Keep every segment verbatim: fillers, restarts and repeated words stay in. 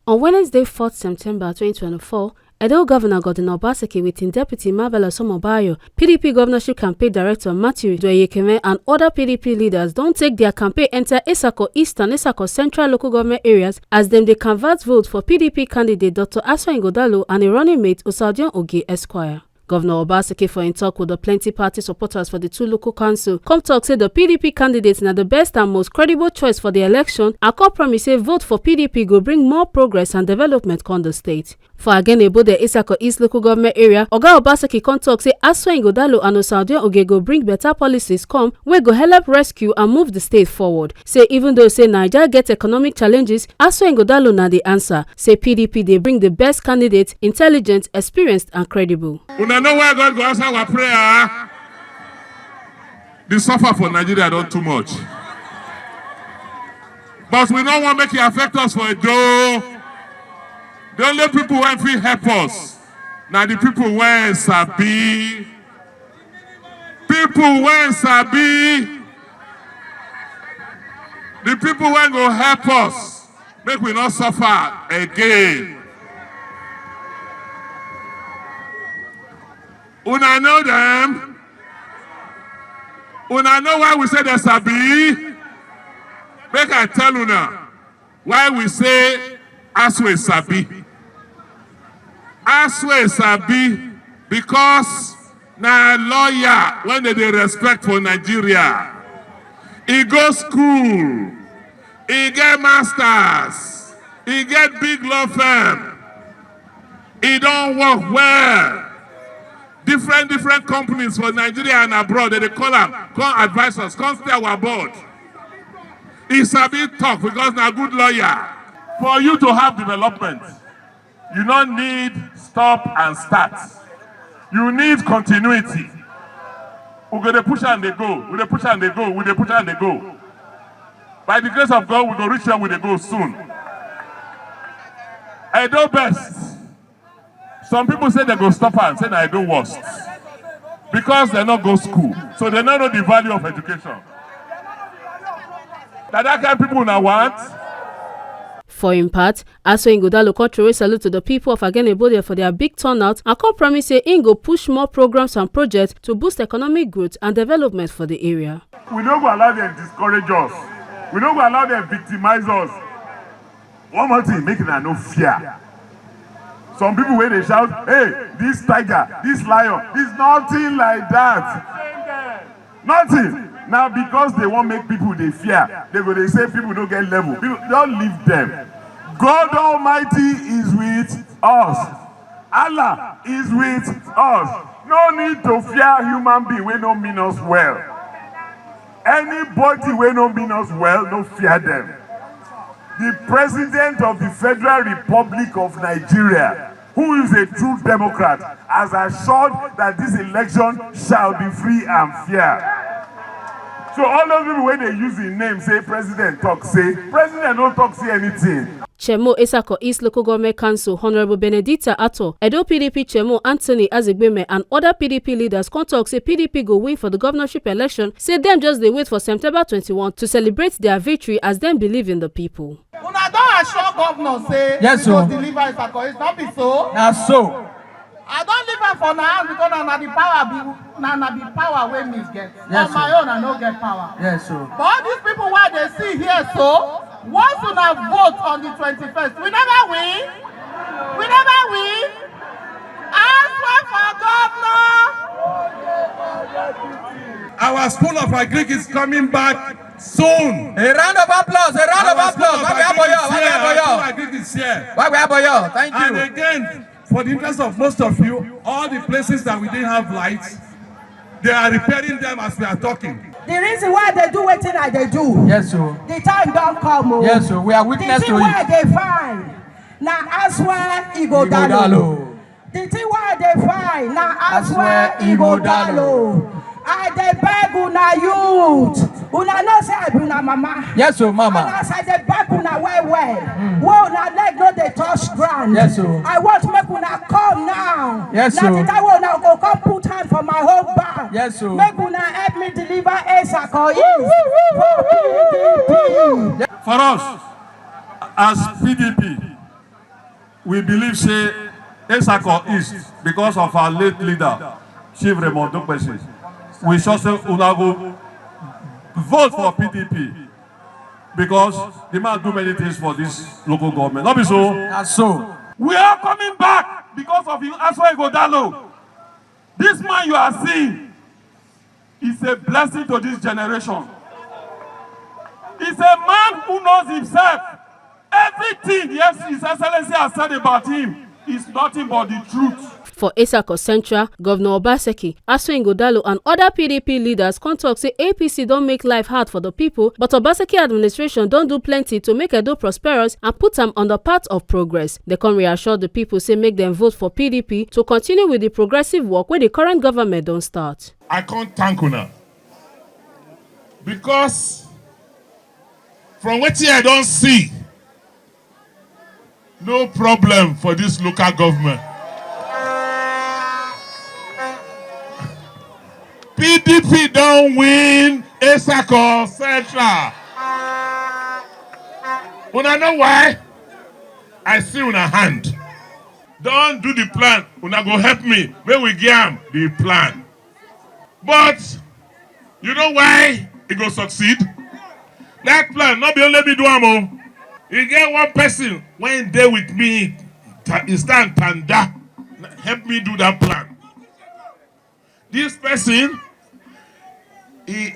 On Wednesday, fourth September twenty twenty-four, Edo Governor Godwin Obaseki with im deputy Mabel Osomobayo, P D P governorship campaign director Matthew Dweyekeme and other P D P leaders don take their campaign enter Esako East and Esako Central local government areas as dem dey canvass vote for P D P candidate Doctor Aso Ighodalo and a running mate Osadion Oge Esquire. Governor Obaseki for im talk with the plenty party supporters for the two local council come talk say the P D P candidate na the best and most credible choice for the election and come promise say vote for P D P go bring more progress and development come the state. For Agenebo, the Esako East local government area, Oga Obaseki come talk say Aso Ighodalo and Osadion Oge go bring better policies come wey go help rescue and move the state forward. Say even though say Naija get economic challenges, Aso Ighodalo na the answer. Say P D P dey bring the best candidate, intelligent, experienced and credible. Una know why God go answer our prayer? The suffer for Nigeria don too much. But we no wan make e affect us for Edo. The only people wey fit help us na the people wey sabi. People wey sabi. The people wey go help us make we no suffer again. Una know dem? Una know why we say dem sabi? Make I tell una why we say Asue sabi. Asue sabi because na lawyer wey dem dey respect for Nigeria. E go school, e get masters, e get big law firm, e don work well. Different different companies for Nigeria and abroad, dem dey call am come advise us, come stay our board. E sabi talk because na good lawyer. For you to have development, you no need stop and start. You need continuity. We go dey push am dey go, we dey push am dey go, we dey push am dey go. By the grace of God, we go reach where we dey go soon. Edo best. Some people say dem go stop am, say na Edo worst because dem no go school, so dem no know the value of education. Na that kind people una want? For im part, Aso Ighodalo come throway salute to the people of Agenebodia for their big turnout and come promise say im go push more programs and projects to boost economic growth and development for the area. We no go allow dem discourage us. We no go allow dem victimize us. One more thing, make una no fear. Some people wey dey shout, "Hey, this tiger, this lion," is nothing like that. Nothing. Now because dem wan make people dey fear, dem go dey say people no get level. People, don't leave them. God Almighty is with us. Allah is with us. No need to fear human being wey no mean us well. Anybody wey no mean us well, no fear them. The President of the Federal Republic of Nigeria, who is a true democrat, has assured that this election shall be free and fair. So all those people wey dey use im name say president talk say, president no talk say anything. Chairman Esako East Local Government Council, Honorable Benedicta Ato, Edo P D P Chairman Anthony Azigbeme and other P D P leaders come talk say P D P go win for the governorship election, say dem just dey wait for September twenty-one to celebrate their victory as dem believe in the people. Una don assure governor say Yes, we go sir. deliver Esako East, no be so? Na so. I don leave am for una hand because na, na the power be, na, na the power wey me get. Yes, On my sir. own, I no get power. Yes, sir. But all these people wey I dey see here so, once una vote on the twenty-first, we never win. We never win. Answer for governor. Our school of agric is coming back soon. A round of applause, a round of Our school applause. of Why we have agric Boyo? is Why we here. have Our school Boyo? of agric is here. Why we have Boyo? Thank And you. again, for the interest of most of you, all the places that we didn't have lights, they are repairing them as we are talking. The reason why I dey do wetin I dey do. Yes, sir. The time don come o. Yes, sir. We are The witness thing to wey I it. dey find na Asue Ighodalo. Ighodalo. The thing wey I dey find na Asue Asue Ighodalo. Ighodalo. I dey beg una youth. Una know say I be una mama. Yes, sir, mama. And as I dey beg una well well, Mm. wey una leg no dey touch ground. Yes, sir. I want make una come now. Yes, Na sir. the time wey una go come put hand for my whole back. Yes, sir. Make una help me deliver Esako East for P D P. For us, as P D P, We believe say Esako East, because of our late leader, Chief Raymond Dukwesi, we sure say una go vote for P D P because the man do many things for this local government. Not be so? And so, we are coming back because of you. That's why you go down low. This man you are seeing is a blessing to this generation. He's a man who knows himself. Everything, yes, His Excellency has said about him is nothing but the truth. For Esako Central, Governor Obaseki, Aso Ingodalo and other P D P leaders come talk say A P C don make life hard for the people, but Obaseki administration don do plenty to make Edo prosperous and put am on the path of progress. They come reassure the people say make dem vote for P D P to continue with the progressive work wey the current government don start. I can't thank una because from wetin I don see, no problem for this local government. P D P don win Esako Central. Una know why? I see una hand. Don do the plan. Una go help me. Make we give am the plan. But you know why e go succeed? That plan no be only me do am o. E get one person wey dey with me, ta- e stand tanda, help me do that plan. This person, e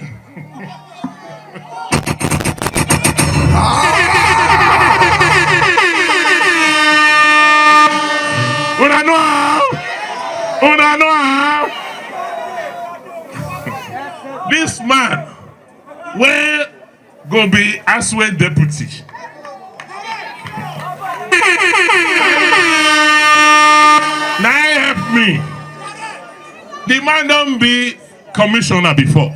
una know am? Una know am? This man wey go be Asue deputy. Na him help me. The man don be commissioner before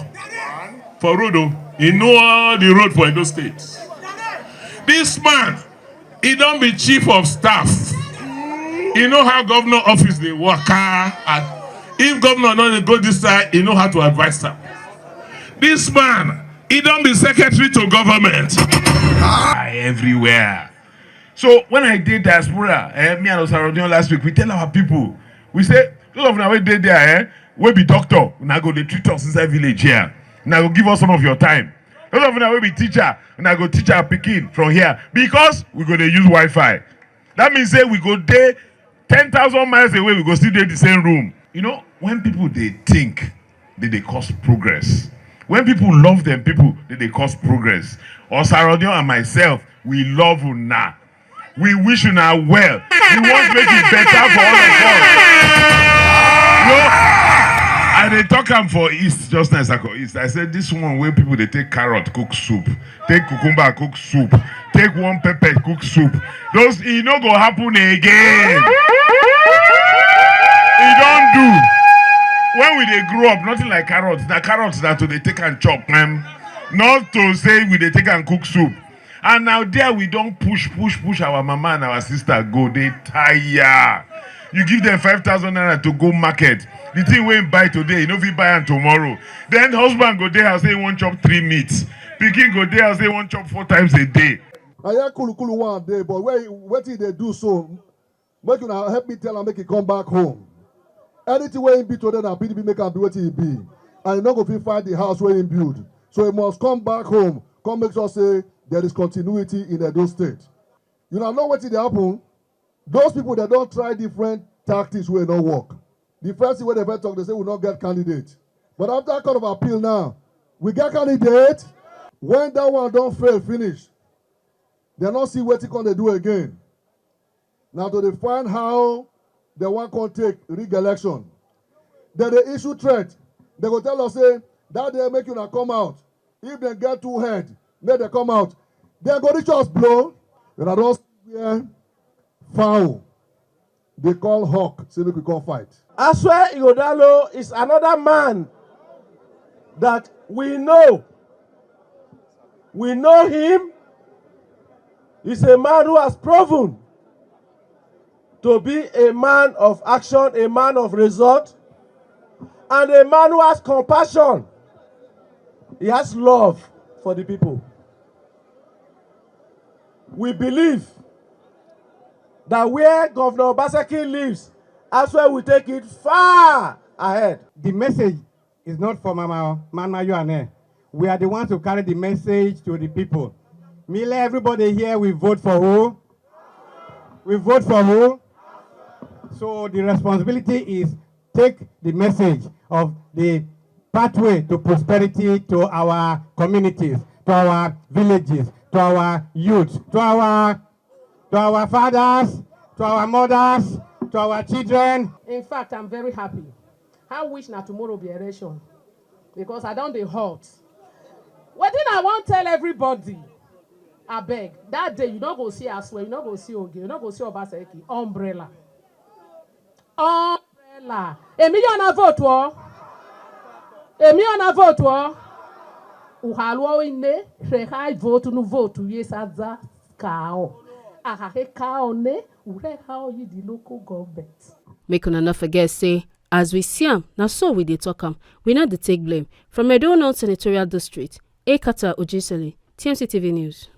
for road o. He know all the road for Edo State. This man, he don be chief of staff. He know how governor office dey waka. And if governor no dey go this side, he know how to advise am. This man, he don be secretary to government. I everywhere. So when I did diaspora, eh, me and Osarodion last week, we tell our people, we say, those of una wey dey there, eh, wey be doctor, una go dey treat us inside village here. Una go give us some of your time. Those of una wey be teacher, una go teach our pikin from here because we go dey use Wi-Fi. That means say we go dey ten thousand miles away, we go still dey the same room. You know, when people dey think, they dey cause progress. When people love them, people they dey cause progress. Osarodion and myself, we love una. We wish una well. We want make it better for all of us. No, I dey talk am for East just now, Esako East. I said this one wey people dey take carrot cook soup, take cucumber cook soup, take one pepper cook soup. Those e no go happen again. E don do. When we dey grow up, nothing like carrots. Na carrots na to dey take and chop, man. Not to say we dey take and cook soup. And now there we don push, push, push our mama and our sister go. They tire. You give them five thousand naira to go market. The thing wey him buy today, you no fit buy am tomorrow. Then husband go there and say he wan chop three meats. Pikin go there and say he wan chop four times a day. I hear kulu kulu one day, but where wetin dey do so? Make una help me tell am make he come back home. Anything wey he be today na P D P make am be wetin he be, and he no go fit find the house wey he build. So he must come back home, come make sure say there is continuity in Edo State. You know wetin dey happen? Those people they don try different tactics wey no work. The first thing wey they first talk, they say we no get candidate. But after court of appeal now, we get candidate. When that one don fail finish, they no see wetin come dey do again. Now to dey find how they wan come take rig election. They dey issue threat. They go tell us say that day make una come out. If they get two head, make they come out. They go reach us blow. Una don see where fowl dey call hawk say make we come fight. Aswe Igodalo is another man that we know. We know him. He's a man who has proven to be a man of action, a man of result, and a man who has compassion. He has love for the people. We believe That where Governor Obaseki lives, Aswe will take it far ahead. The message is not for Mama, Mama Yuane. We are the ones to carry the message to the people. Mile, everybody here, we vote for who? We vote for who? So the responsibility is take the message of the pathway to prosperity to our communities, to our villages, to our youth, to our to our fathers, to our mothers, to our children. In fact, I'm very happy. I wish na tomorrow be election because I don dey hot. Wetin I wan tell everybody? Abeg, that day you no go see Aswe, you no go see Oge, you no go see Obaseki. Umbrella. Umbrella. Èmi yóò na vote o. Èmi yóò na vote o. Uhaluo ine, reha vote nu vote ye saza kao. Ahahe kao ne, ureha oyi the local government. Make una no forget say, as we see am, na so we dey talk am. We no dey take blame. From Edo North Senatorial District, Ekata Ojisele, T M C T V News.